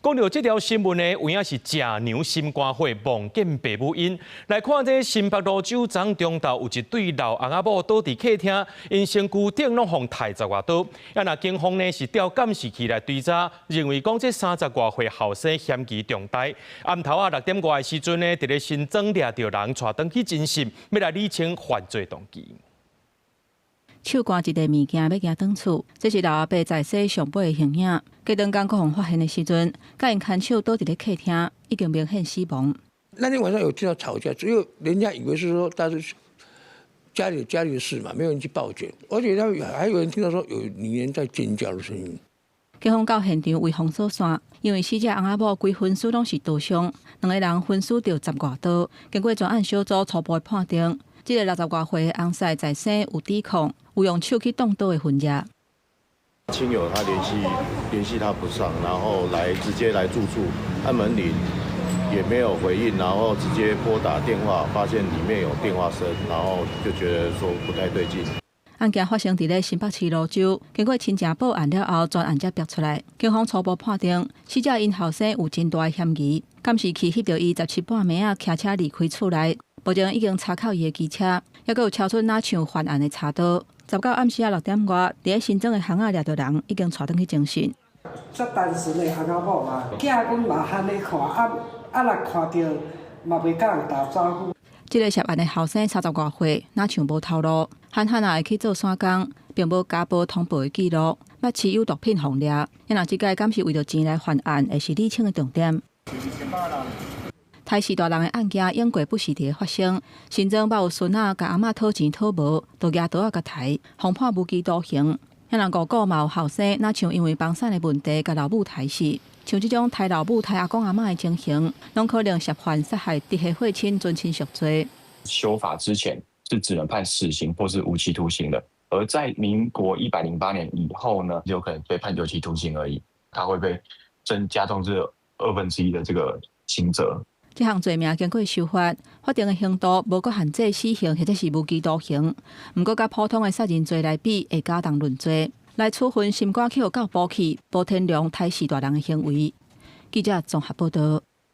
講著這條新聞呢，有影是食娘心肝火，望見爸母陰。來看這新北蘆洲昨中晝有一對老翁仔某倒佇客廳，𪜶身軀頂攏予刣十外刀。啊，若警方呢是調監視器來追查，認為講這三十外歲後生嫌疑重大。暗頭仔6點外的時陣呢，佇咧新莊掠著人，帶轉去偵訊，欲來理清犯罪動機。手掛一塊物件欲行轉厝，這是老阿伯在世上尾的形影。隔兩工閣予發現的時陣，佮𪜶牽手倒佇咧客廳，已經明顯死亡。那天晚上有聽到吵架，只有人家以為是說，但是家裡的事嘛，沒有人去報警。而且他還有人聽到說有女人在尖叫的聲音。警方到現場圍封鎖線，因為死者翁仔某規身軀攏是刀傷，兩个人分輸著十外刀。經過專案小組初步的判定，這个60外歲的翁婿在生有抵抗，有用手去擋刀的痕跡。親友他聯繫他不上，然後來直接來住處按門鈴也沒有回應，然後直接撥打電話，發現裡面有電話聲，然後就覺得說不太對勁。案件發生佇咧新北市蘆洲，經過親情報案了後，全案才爆出來。警方初步判定，死者𪜶後生有真大的嫌疑。監視器翕著伊17半暝仔騎車離開厝內，目前已經查扣伊的機車，猶閣有超出若像犯案的插刀。19暗時仔6點外，佇咧新莊的巷仔掠著人，已經帶轉去偵訊。足單純的翁仔某嘛，囝阮嘛罕咧看，啊啊若看著嘛袂佮人打招呼。這个涉案的後生三十外歲，若像無頭路，罕罕仔會去做散工，並無家暴通報的記錄，捌持有毒品予人掠。啊若這擺敢是為著錢來犯案，會是理清的重點。刣死大人的案件永過不時佇咧發生，新莊捌有孫仔共阿嬤討錢討無，就舉刀仔共刣，予判無期徒刑。啊若五股嘛有後生，若像因為房產的問題，共老母刣死。像這種刣老母、刣阿公阿嬤的情形，攏可能涉犯殺害直系血親尊親屬罪。修法之前是只能判死刑或是無期徒刑的，而在民國108年以後呢，有可能被判有期徒刑而已，他會被增加重至1/2的這個刑責。這項罪名經過修法，法定的刑度無閣限制死刑或者是無期徒刑，毋過佮普通的殺人罪來比，會加重論罪，來處分心肝去予狗剝去、無天良刣死大人的行為。記者綜合報道。